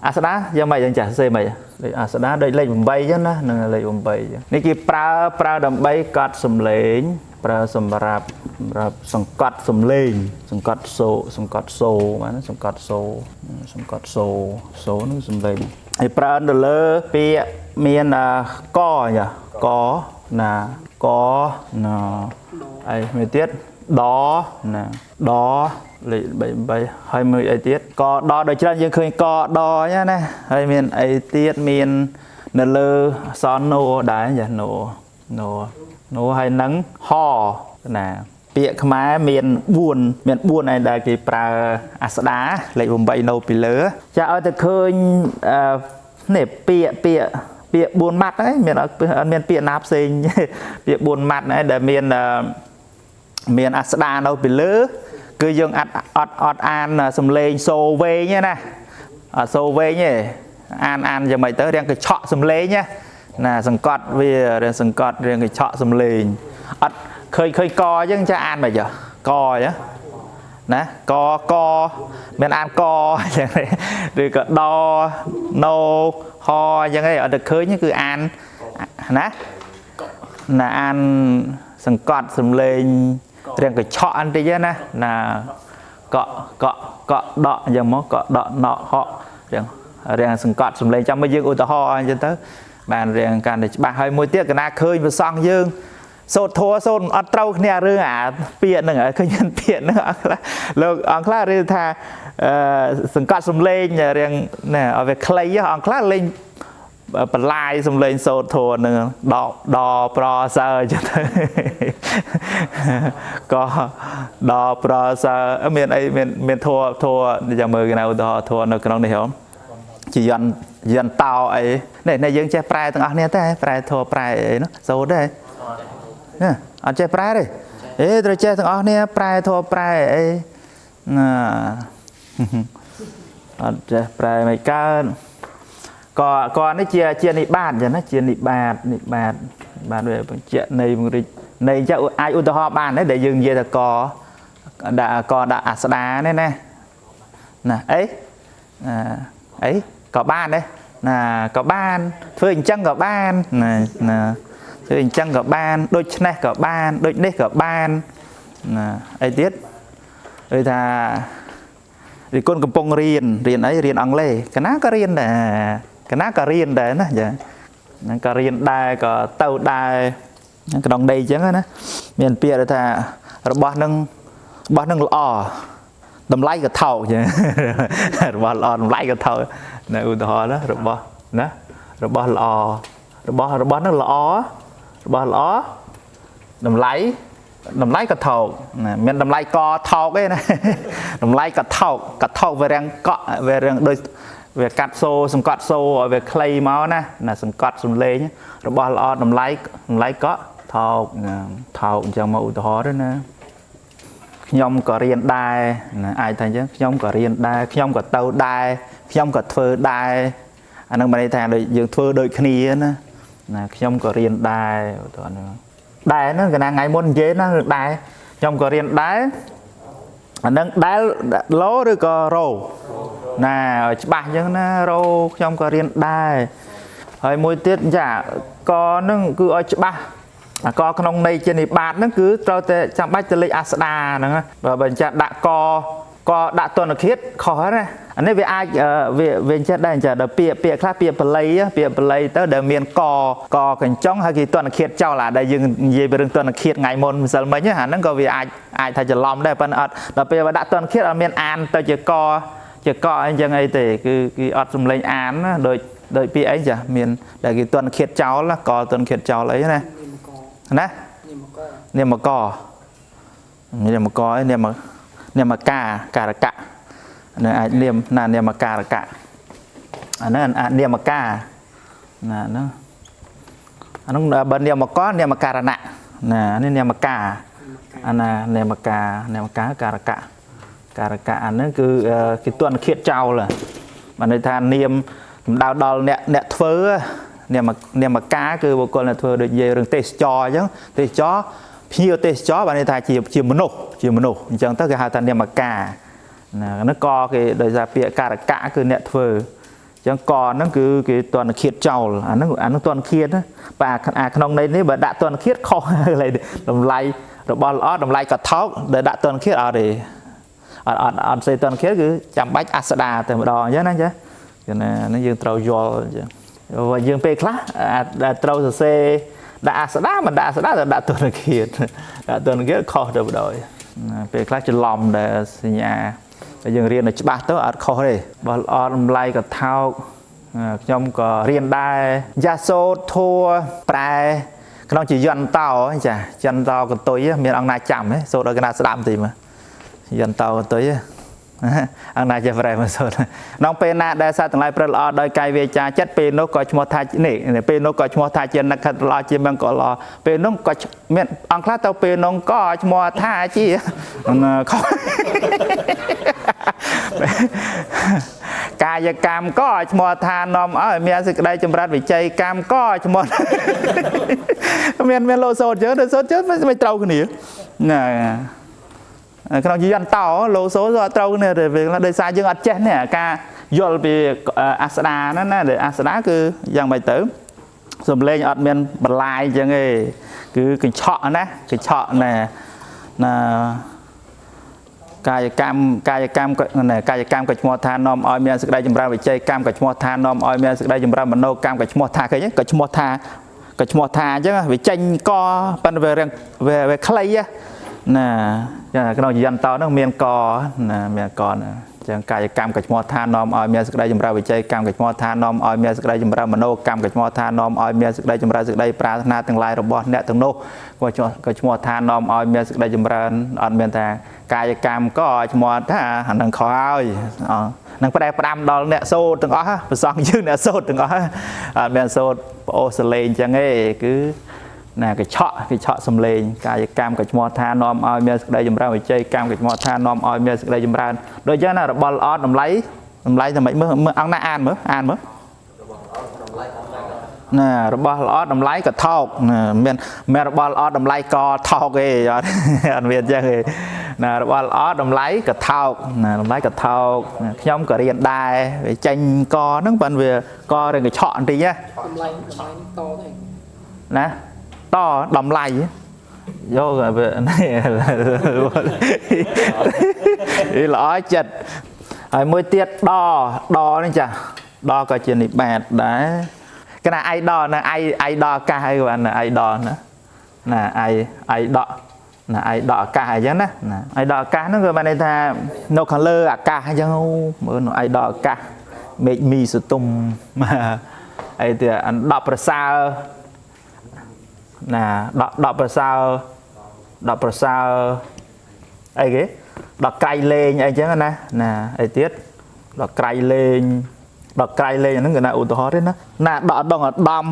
អាស្ដាយ៉ាងម៉េចយ៉ាងចាស់សេម៉េចលេខអាស្ដាដូចលេខ8អញ្ចឹងណានឹងលេខ8អញ្ចឹងនេះគេប្រើប្រើដើម្បីកត់សំឡេងប្រើសម្រាប់សម្រាប់សង្កត់សំឡេងសង្កត់សូសង្កត់សូបាទសង្កត់សូសង្កត់សូសូនឹងសំឡេងហើយប្រើនៅលើពាក្យមានកចាកណាកណាអីមួយទៀតដណាដលេខ3 8ហើយមួយអីទៀតកដដូចច្រើនយើងឃើញកដអញ្ចឹងណាហើយមានអីទៀតមាននៅលើអក្សរណូដែរចាណូណូណូហើយនឹងហណាពាក្យខ្មែរមាន4មាន4ឯដែលគេប្រើអាស្ដាលេខ8នៅពីលើចាឲ្យតែឃើញអឺនេះពាក្យពាក្យពាក្យ4ម៉ាត់ហ្នឹងមានអត់មានពាក្យណាផ្សេងពាក្យ4ម៉ាត់ហ្នឹងដែលមានមានអាស្ដានៅពីលើគឺយើងអត់អត់អត់អានសំឡេងសូវែងទេណាអត់សូវែងទេអានអានយ៉ាងម៉េចទៅរាងកញ្ឆក់សំឡេងណាណាសង្កត់វារាងសង្កត់រាងកញ្ឆក់សំឡេងអត់ឃើញឃើញកអញ្ចឹងចាអានមិនចុះកអញ្ចឹងណាកកមានអានកអញ្ចឹងឬក៏ដណូហអញ្ចឹងឯងអត់ទៅឃើញគឺអានណាណាអានសង្កត់សំឡេងរាងកញ្ឆក់បន្តិចណាណាកក់កក់កក់ដកអញ្ចឹងមកកក់ដកណកហក់រាងរាងសង្កត់សំឡេងចាំមកយើងឧទាហរណ៍អញ្ចឹងទៅបានរាងកាន់តែច្បាស់ហើយមួយទៀតកណាឃើញប្រសង់យើងសូត្រធัวសូត្រអត់ត្រូវគ្នារឿងអាពាក្យហ្នឹងឃើញមានពាក្យហ្នឹងអង្គខ្លះលោកអង្គខ្លះរៀនថាអឺសង្កត់សំឡេងរាងណាឲ្យវាខ្លីអង្គខ្លះលេងបន្លាយសំឡេងសូត្រធัวហ្នឹងដកដប្រសើរចឹងទៅក៏ដប្រសើរមានអីមានមានធัวធัวចាំមើលគេណាឧទាហរណ៍ធัวនៅក្នុងនេះហ៎ជាយន្តយន្តតោអីនេះនេះយើងចេះប្រែទាំងអស់គ្នាទេប្រែធัวប្រែអីនោះសូត្រទេអត់ចេះប្រែទេអេត្រូវចេះទាំងអស់គ្នាប្រែធัวប្រែអីណាអត់ចេះប្រែមិនកើតក៏ក៏នេះជាជានិបាតចឹងណាជានិបាតនិបាតបាទវាបញ្ជាក់នៃពង្រីកនៃចឹងអាចឧទាហរណ៍បានទេដែលយើងនិយាយថាកដាក់កដាក់អាស្ដានេះណាណាអីអីក៏បានដែរណាក៏បានធ្វើអញ្ចឹងក៏បានណាណាធ្វើអញ្ចឹងក៏បានដូច្នេះក៏បានដូចនេះក៏បានណាអីទៀតដូចថារីគុណកំពុងរៀនរៀនអីរៀនអង់គ្លេសកណាក៏រៀនដែរកណាក៏រៀនដែរណាចាហ្នឹងក៏រៀនដែរក៏ទៅដែរក្នុងដីអញ្ចឹងណាមានពាក្យថារបស់នឹងរបស់នឹងល្អតម្លៃក៏ថោកចឹងរបស់ល្អតម្លៃក៏ថោកណាឧទាហរណ៍ណារបស់ណារបស់ល្អរបស់របស់នឹងល្អរបស់ល្អតម្លៃតម្លៃក៏ថោកណាមានតម្លៃកថោកទេណាតម្លៃក៏ថោកក៏ថោកវារាងកក់វារាងដូចវាកាត់សូសង្កត់សូឲ្យវាខ្លីមកណាណាសង្កត់សំឡេងរបស់ល្អតម្លៃតម្លៃកក់ថោកថោកអញ្ចឹងមកឧទាហរណ៍ទៅណាខ្ញុំក៏រៀនដែរណាអាចថាអញ្ចឹងខ្ញុំក៏រៀនដែរខ្ញុំក៏ទៅដែរខ្ញុំក៏ធ្វើដែរអានឹងមានន័យថាដូចយើងធ្វើដូចគ្នាណាណាខ្ញុំក៏រៀនដែរឧទាហរណ៍ហ្នឹងដែរហ្នឹងកណាថ្ងៃមុននិយាយណារឿងដែរខ្ញុំក៏រៀនដែរអានឹងដែលឡូឬក៏រ៉ូណាឲ្យច្បាស់អញ្ចឹងណារ៉ូខ្ញុំក៏រៀនដែរហើយមួយទៀតចាកហ្នឹងគឺឲ្យច្បាស់អាកក្នុងន័យជានិបាតហ្នឹងគឺត្រូវតែចាំបាច់ទៅលេខអាស្ដាហ្នឹងបើបើចាដាក់កកដាក់ទនឃាតខុសណាអានេះវាអាចវាវាចេះដែរចាដល់ពាក្យពាក្យខ្លះពាក្យបល័យពាក្យបល័យទៅដែលមានកកកញ្ចុងហើយគេទនឃាតចោលអាដែលយើងនិយាយពីរឿងទនឃាតថ្ងៃមុនម្សិលមិញអាហ្នឹងក៏វាអាចអាចថាច្រឡំដែរប៉ុន្តែអត់ដល់ពេលដាក់ទនឃាតអត់មានអានទៅជាកជាកអីចឹងអីទេគឺគេអត់សំឡេងអានណាដូចដូចពាក្យអីចាមានដែលគេទនឃាតចោលកទនឃាតចោលអីណាណានាមកនាមកអីនាមនាមកាការកៈនៅអាចនាមណានាមការកៈអាហ្នឹងអានាមកាណាហ្នឹងអាហ្នឹងបើនាមកនាមការណៈណានេះនាមកាអាណានាមកានាមកាការកៈការកៈអាហ្នឹងគឺគេទន់ឃាតចោលបានន័យថានាមសំដៅដល់អ្នកអ្នកធ្វើនាមនាមកាគឺបុគ្គលអ្នកធ្វើដូចនិយាយរឿងទេសចរអញ្ចឹងទេសចរភ្ញៀវទេសចរបានន័យថាជាជាមនុស្សជាមនុស្សអញ្ចឹងទៅគេហៅថានាមកាណាហ្នឹងក៏គេដោយសារពាក្យការកៈគឺអ្នកធ្វើ ចឹងកហ្នឹងគឺគេតនឃាតចោលអាហ្នឹងអាហ្នឹងតនឃាតណាបាទអាក្នុងន័យនេះបើដាក់តនឃាតខុសតម្លៃរបស់ល្អតម្លៃក៏ថោកដែលដាក់តនឃាតអត់ទេអត់អត់អត់សេតនឃាតគឺចាំបាច់អស្ដាតែម្ដងអញ្ចឹងណាចាគឺណាហ្នឹងយើងត្រូវយល់អញ្ចឹងយើងពេលខ្លះត្រូវសរសេរដាក់អស្ដាមិនដាក់អស្ដាតែដាក់តនឃាតដាក់តនឃាតខុសទៅម្ដងពេលខ្លះច្រឡំដែលសញ្ញាតែយើងរៀនឲ្យច្បាស់ទៅអត់ខុសទេបើល្អតម្លៃក៏ថោកខ្ញុំក៏រៀនដែរយ៉ាសូត្រធัวប្រែក្នុងជាយន្តោចាយន្តោកតុយមានអង្គណាចាំទេសូត្រឲ្យកណាស្ដាប់បន្តិចមើលយន្តោកតុយអង្គណាចេះប្រែមកសូត្រក្នុងពេលណាដែលសត្វទាំងឡាយប្រឹកល្អដោយកាយវាចាចិត្តពេលនោះក៏ឈ្មោះថានេះពេលនោះក៏ឈ្មោះថាជានឹកខិតល្អជាមង្គលល្អពេលនោះក៏មានអង្គខ្លះទៅពេលនោះក៏ឈ្មោះថាជាខុសកាយកម្មក៏ឈ្មោះថានាំឲ្យមានសេចក្តីចម្រើនវិជ័យកម្មក៏ឈ្មោះមានលោកសូត្រជើសូត្រជើមិនត្រូវគ្នាណាក្នុងយន្តោលោកសូត្រអត់ត្រូវគ្នាទេដោយសារយើងអត់ចេះនេះការយល់ពីអាស្ដាហ្នឹងណាដែលអាស្ដាគឺយ៉ាងម៉េចទៅសំលេងអត់មានបន្លាយអញ្ចឹងទេគឺកញ្ឆក់ណាកញ្ឆក់ណាណាកាយកម្មកាយកម្មកាយកម្មក៏ឈ្មោះថានាំឲ្យមានសេចក្តីចម្រើនវិជ័យកម្មក៏ឈ្មោះថានាំឲ្យមានសេចក្តីចម្រើនមโนកម្មក៏ឈ្មោះថាឃើញក៏ឈ្មោះថាក៏ឈ្មោះថាអញ្ចឹងវាចេញកប៉ុន្តែវារាងវាខ្លីណាក្នុងយន្តោហ្នឹងមានកណាមានកណាអញ្ចឹងកាយកម្មក៏ឈ្មោះថានាំឲ្យមានសេចក្តីចម្រើនវិជ័យកម្មក៏ឈ្មោះថានាំឲ្យមានសេចក្តីចម្រើនមโนកម្មក៏ឈ្មោះថានាំឲ្យមានសេចក្តីចម្រើនសេចក្តីប្រាថ្នាទាំងឡាយរបស់អ្នកទាំងនោះក៏ឈ្មោះថានាំឲ្យមានសេចក្តីចម្រើនអត់មានថាកាយកម្មក៏ឈ្មោះថាអានឹងខុសហើយនឹងផ្ដែផ្ដាំដល់អ្នកសូត្រទាំងអស់ប្រសងយើងអ្នកសូត្រទាំងអស់អត់មានសូត្រប្អូសលេងអញ្ចឹងទេគឺណាកញ្ឆក់កញ្ឆក់សំលេងកាយកម្មក៏ឈ្មោះថានាំឲ្យមានសេចក្តីចម្រើនវិជ័យកម្មក៏ឈ្មោះថានាំឲ្យមានសេចក្តីចម្រើនដូចចឹងណារបស់ល្អតម្លៃតម្លៃតែមិនមើលអង្គណាអានមើលអានមើលណារបស់ល្អតម្លៃក៏ថោកមានមានរបស់ល្អតម្លៃក៏ថោកទេអត់អត់មានចឹងទេណារបស់ល្អតម្លៃក៏ថោកណាតម្លៃក៏ថោកខ្ញុំក៏រៀនដែរវាចេញកហ្នឹងប៉ុន្តែវាករឿងកញ្ឆក់បន្តិចណាតម្លៃតម្លៃតទេណាតតម្លៃយកវានេះល្អចិត្តហើយមួយទៀតដដនេះចាដក៏ជានិបាតដែរកណាអៃដណាអៃអៃដអាកាសអីក៏បានអៃដណាណាអៃអៃដកណាអៃដកអាកាសអញ្ចឹងណាណាអៃដកអាកាសហ្នឹងគឺបានន័យថានៅខាងលើអាកាសអញ្ចឹងមើលនៅអៃដកអាកាសមេឃមីសទុំអីទៀតអណ្ដប់ប្រសើរណាដកប្រសើរដកប្រសើរអីគេដកក្រៃលែងអីចឹងណាណាអីទៀតដកក្រៃលែងដកក្រៃលែងហ្នឹងគេណាឧទាហរណ៍ទេណាណាដកដងឧត្តម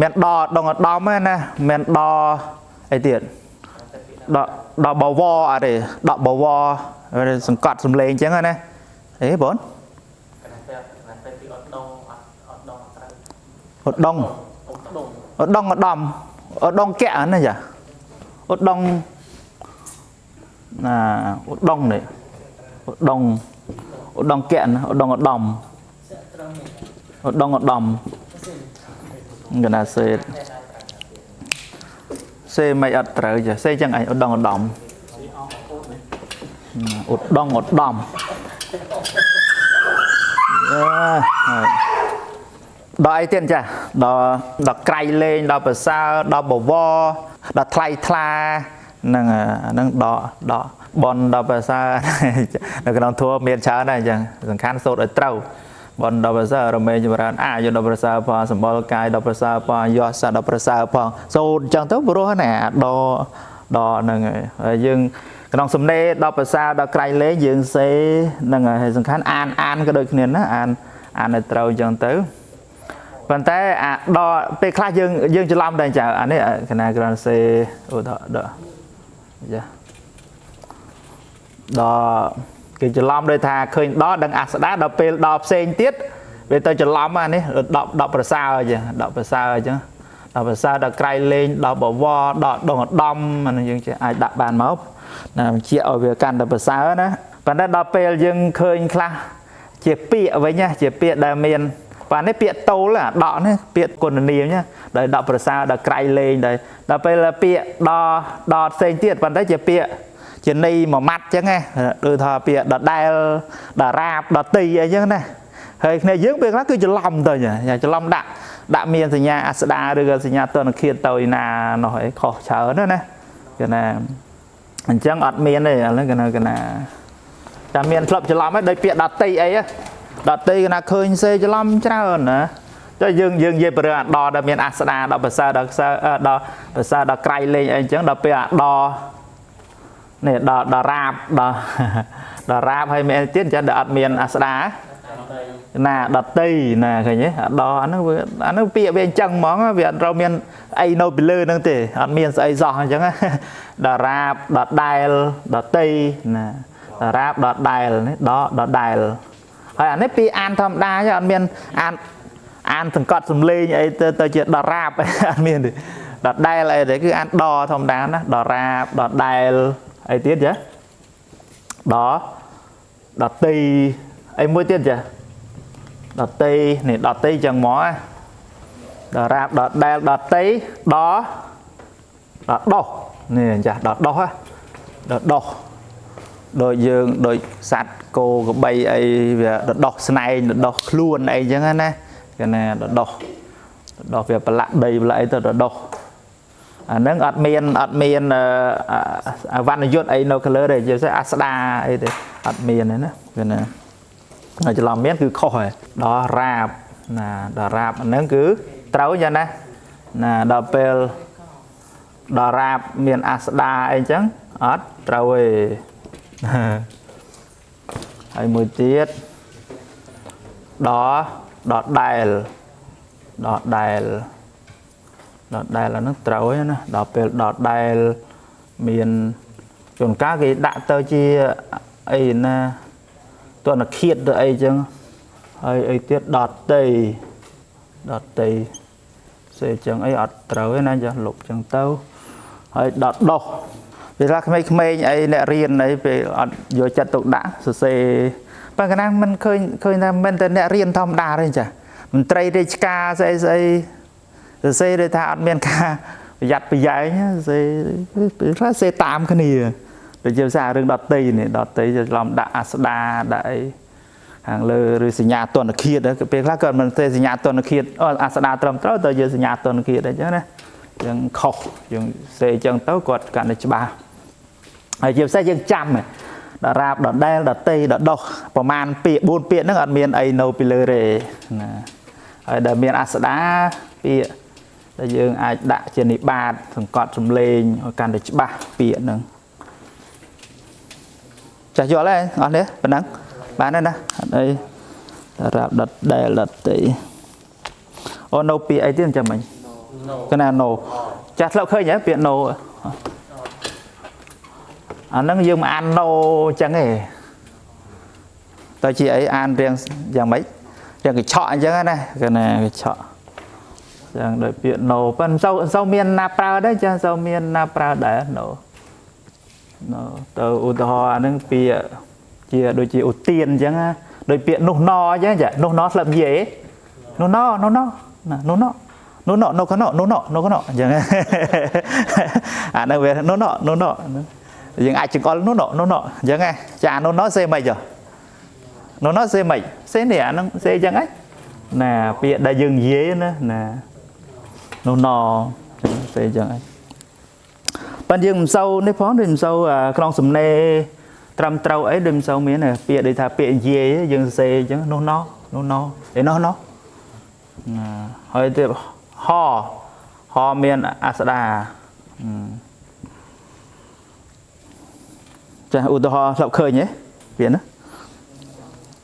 មានដដងឧត្តមហ្នឹងណាមានដអីទៀតដកដកបវរអត់ទេដកបវរសង្កត់សំលេងចឹងណាអេបងឧត្តមឧត្តមឧត្តមឧត្តមកៈហ្នឹងចាឧត្តមណាឧត្តមនេះឧត្តមឧត្តមកៈណាឧត្តមឧត្តមឧត្តមឧត្តមកណាសេតសេមិនអត់ត្រូវចាសេចឹងឯងឧត្តមឧត្តមឧត្តមឧត្តមអឺដល់អីទៀតចាដល់ដល់ក្រៃលែងដល់ប្រសើរដល់បវរដល់ថ្លៃថ្លាហ្នឹងហ្នឹងដល់ដល់បនដល់ប្រសើរនៅក្នុងធម៌មានច្រើនដែរអញ្ចឹងសំខាន់សូត្រឲ្យត្រូវបនដល់ប្រសើររមែងចម្រើនអាយុដល់ប្រសើរផងសម្បុរកាយដល់ប្រសើរផងយោស័កដល់ប្រសើរផងសូត្រអញ្ចឹងទៅព្រោះណាដល់ដល់ហ្នឹងហើយយើងក្នុងសំណេរដល់ប្រសើរដល់ក្រៃលែងយើងសេហ្នឹងហើយសំខាន់អានអានក៏ដូចគ្នាណាអានអានឲ្យត្រូវអញ្ចឹងទៅប៉ុន្តែអាដល់ពេលខ្លះយើងយើងច្រឡំដែរចាអានេះកណាក្រានសេឧទាហរណ៍ដល់ចាដល់គេច្រឡំដោយថាឃើញដល់ដឹងអាស្ដាដល់ពេលដល់ផ្សេងទៀតវាទៅច្រឡំអានេះដល់ដល់ប្រសើរអញ្ចឹងដល់ប្រសើរអញ្ចឹងដល់ប្រសើរដល់ក្រៃលែងដល់បវរដល់ដងឧត្តមអានេះយើងអាចដាក់បានមកណាបញ្ជាក់ឲ្យវាកាន់តែប្រសើរណាប៉ុន្តែដល់ពេលយើងឃើញខ្លះជាពាក្យវិញណាជាពាក្យដែលមាន បាទនេះពាក្យតូលអាដកនេះពាក្យគុណនាមណាដែលដកប្រសើរដល់ក្រៃលែងដែរដល់ពេលពាក្យដដផ្សេងទៀតប៉ុន្តែជាពាក្យជាន័យមួយម៉ាត់ចឹងណាដូចថាពាក្យដដែលដរាបដទីអីចឹងណាហើយគ្នាយើងពេលខ្លះគឺច្រឡំទៅច្រឡំដាក់មានសញ្ញាអស្ដាឬក៏សញ្ញាទនឃាតទៅឯណានោះអីខុសច្រើនណាគេណាអញ្ចឹងអត់មានទេឥឡូវគេណាតែមានធ្លាប់ច្រឡំហើយដូចពាក្យដតីអីដតីគេណាឃើញសេច្រឡំច្រើនណាតែយើងនិយាយពីរឿងអាដដែលមានអស្ដាដល់ប្រសើរដល់ដល់ប្រសើរដល់ក្រៃលែងអីអញ្ចឹងដល់ពេលអាដនេះដល់រាបដល់រាបហើយមានទៀតអញ្ចឹងដែលអត់មានអស្ដាណាដតីណាឃើញទេអាដអាហ្នឹងពាក្យវាអញ្ចឹងហ្មងវាអត់ត្រូវមានអីនៅពីលើហ្នឹងទេអត់មានស្អីសោះអញ្ចឹងដល់រាបដល់ដែលដតីណាដល់រាបដល់ដែលនេះដដែលហើយអានេះពាក្យអានធម្មតាទេអត់មានអានសង្កត់សំឡេងអីទៅជាដល់រាបអត់មានទេដល់ដែលអីទេគឺអានដធម្មតាណាដល់រាបដល់ដែលអីទៀតចាដតីអីមួយទៀតចាដតីនេះដតីចឹងមកដល់រាបដល់ដែលដតីដល់ដោះនេះចាដល់ដោះដល់ដោះដូចយើងដូចសត្វគោក្របីអីវាដោះស្នែងដោះខ្លួនអីចឹងណាគេណាដោះវាប្រឡាក់ដីប្រឡាក់អីទៅដោះអាហ្នឹងអត់មានវណ្ណយុទ្ធអីនៅលើទេជាពិសេសអាស្ដាអីទេអត់មានទេណាគេណាច្រឡំមានគឺខុសហើយដល់រាបណាដល់រាបអាហ្នឹងគឺត្រូវយ៉ាងណាណាដល់ពេលដល់រាបមានអាស្ដាអីចឹងអត់ត្រូវទេហើយមួយទៀតដល់ដែលដល់ដែលដល់ដែលអាហ្នឹងត្រូវហើយណាដល់ពេលដល់ដែលមានជួនកាលគេដាក់ទៅជាអីណាទនឃាតទៅអីចឹងហើយអីទៀតដតីសេចឹងអីអត់ត្រូវទេណាចាលុបចឹងទៅហើយដតដោះពេលខ្លះក្មេងៗអីអ្នករៀនអីពេលអត់យកចិត្តទុកដាក់សរសេរប៉ុន្តែមិនឃើញថាមិនតែអ្នករៀនធម្មតាទេចាមន្ត្រីរាជការស្អីសរសេរដូចថាអត់មានការប្រយ័ត្នប្រយែងសរសេរពេលខ្លះសរសេរតាមគ្នាដូចជាភាសារឿងដតីនេះដតីច្រឡំដាក់អាស្ដាដាក់អីខាងលើឬសញ្ញាទនឃាតពេលខ្លះក៏មិនទេសញ្ញាទនឃាតអាស្ដាត្រឹមត្រូវទៅជាសញ្ញាទនឃាតអញ្ចឹងណាយើងខុសយើងសេអញ្ចឹងទៅគាត់កាន់តែច្បាស់ហើយជាពិសេសយើងចាំដល់រាបដល់ដែលដល់តីដល់ដោះប្រមាណពាក្យ4ពាក្យហ្នឹងអត់មានអីនៅពីលើទេណាហើយដែលមានអាស្ដាពាក្យដែលយើងអាចដាក់ជានិបាតសង្កត់សំឡេងឲ្យកាន់តែច្បាស់ពាក្យហ្នឹងចាស់យល់ហើយអស់នេះប៉ុណ្ណឹងបានហើយណាអត់អីរាបដិតដែលដតីអូនៅពាក្យអីទៀតអញ្ចឹងមិញកណាណូចាស់ធ្លាប់ឃើញហ៎ពាក្យណូអាហ្នឹងយើងមកអានណូអញ្ចឹងឯងតើជាអីអានរៀងយ៉ាងម៉េចរៀងកញ្ឆក់អញ្ចឹងណាកណាកញ្ឆក់ចឹងដោយពាក្យណូប៉ុន្តែមិនសូវមានណាប្រើដែរចាស់សូវមានណាប្រើដែរណូទៅឧទាហរណ៍អាហ្នឹងពាក្យជាដូចជាឧទានអញ្ចឹងណាដូចពាក្យនោះណអញ្ចឹងចានោះណស្លាប់និយាយនោះណនោះណនោះណនោះណនោះកណនោះណនោះកណអញ្ចឹងអាហ្នឹងវានោះណនោះណយើងអាចចង្អុលនោះណនោះណអញ្ចឹងណាចានោះណសេមិនចុះនោះណសេមិនសេនេះអាហ្នឹងសេអញ្ចឹងហ៎ណាពាក្យដែលយើងនិយាយណាណានោះណសេអញ្ចឹងហ៎ប៉ុន្តែយើងមិនសូវនេះផងដូចមិនសូវក្នុងសំណេរត្រឹមត្រូវអីដូចមិនសូវមានពាក្យដូចថាពាក្យនិយាយយើងសរសេរអញ្ចឹងនោះណនោះណឯនោះណណាហើយទៀតហហមានអាស្ដាចាឧទាហរណ៍ធ្លាប់ឃើញទេពាក្យណា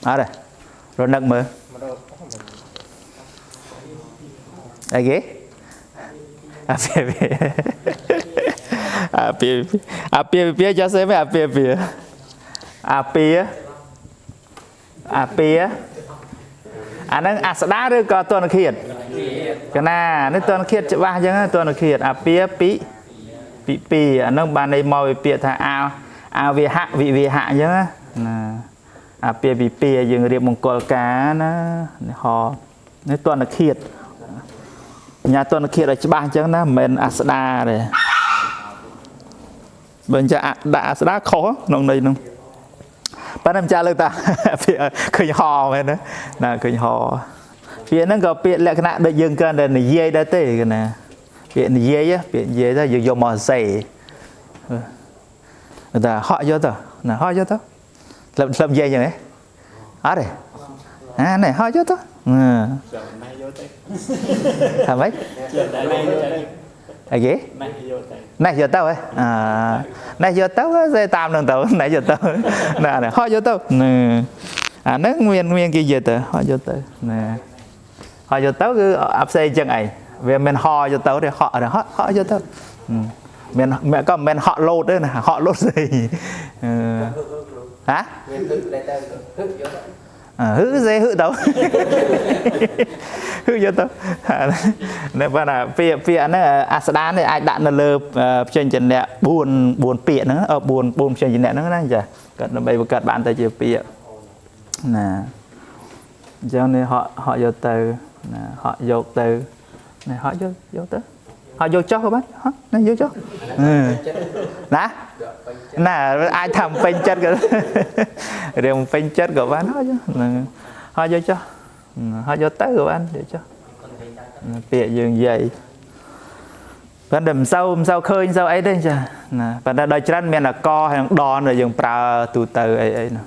អត់ទេរនឹកមើលអីគេអាពាអាពាពាចាសេមែអាពាពាអាពាអាពាអាហ្នឹងអាស្ដាឬក៏ទនឃាតកណានេះទនឃាតច្បាស់អញ្ចឹងទនឃាតអាពាពិពិពីអាហ្នឹងបានន័យមកពីពាក្យថាអាវិហៈវិវិហៈអញ្ចឹងណាអាពាពិពីយើងរៀបមង្គលការណានេះហ នេះទណ្ឌឃាតបញ្ញាទណ្ឌឃាតឲ្យច្បាស់អញ្ចឹងណាមិនមែនអាស្ដាទេបើអញ្ចឹងដាក់អាស្ដាខុសក្នុងន័យនោះប៉ុន្តែម្ចាស់លើកតាពាក្យឃើញហមែនណាណាឃើញហពាក្យហ្នឹងក៏ពាក្យលក្ខណៈដូចយើងគ្រាន់តែនិយាយដែរទេកណាពាក្យនិយាយពាក្យនិយាយទៅយើងយកមកសរសេរតែហក់យកទៅណាហក់យកទៅធ្លាប់ធ្លាប់និយាយអញ្ចឹងហ៎អត់ទេអានេះហក់យកទៅ ណែយកទៅ ថាម៉េច ណែយកទៅ អីគេ ណែយកទៅ ណែយកទៅហ៎អាណែយកទៅសេតាមនឹងទៅណែយកទៅណាហក់យកទៅណាអាហ្នឹងមានមានគេនិយាយទៅហក់យកទៅណាហក់យកទៅគឺអាផ្សេងអញ្ចឹងឯងវាមិនហយកទៅទេហក់ហក់ហក់យកទៅមានក៏មិនមែនហក់លោតទេណាហក់លោតស្អីហ៎ មានហឹដែរទៅហឹយកទៅ ហឺសេហឺទៅហឺយកទៅនៅបើណាពាក្យពាក្យហ្នឹងអាស្ដាននេះអាចដាក់នៅលើផ្ចេញជនៈ4 4ពាក្យហ្នឹង4 4ផ្ចេញជនៈហ្នឹងណាចាគាត់ដើម្បីបង្កើតបានទៅជាពាក្យណាអញ្ចឹងនេះហក់ហក់យកទៅណាហក់យកទៅនេះហក់យកយកទៅហក់យកចុះក៏បានហក់នេះយកចុះណាណាអាចថាពេញចិត្តក៏រឿងពេញចិត្តក៏បានហើយហ្នឹងហើយយកចុះហើយយកទៅក៏បានយកចុះពាក្យយើងនិយាយប៉ុន្តែមិនសូវមិនសូវឃើញសូវអីទេចាណាប៉ុន្តែដោយច្រើនមានអកហើយនឹងដនដែលយើងប្រើទូទៅអីអីនោះ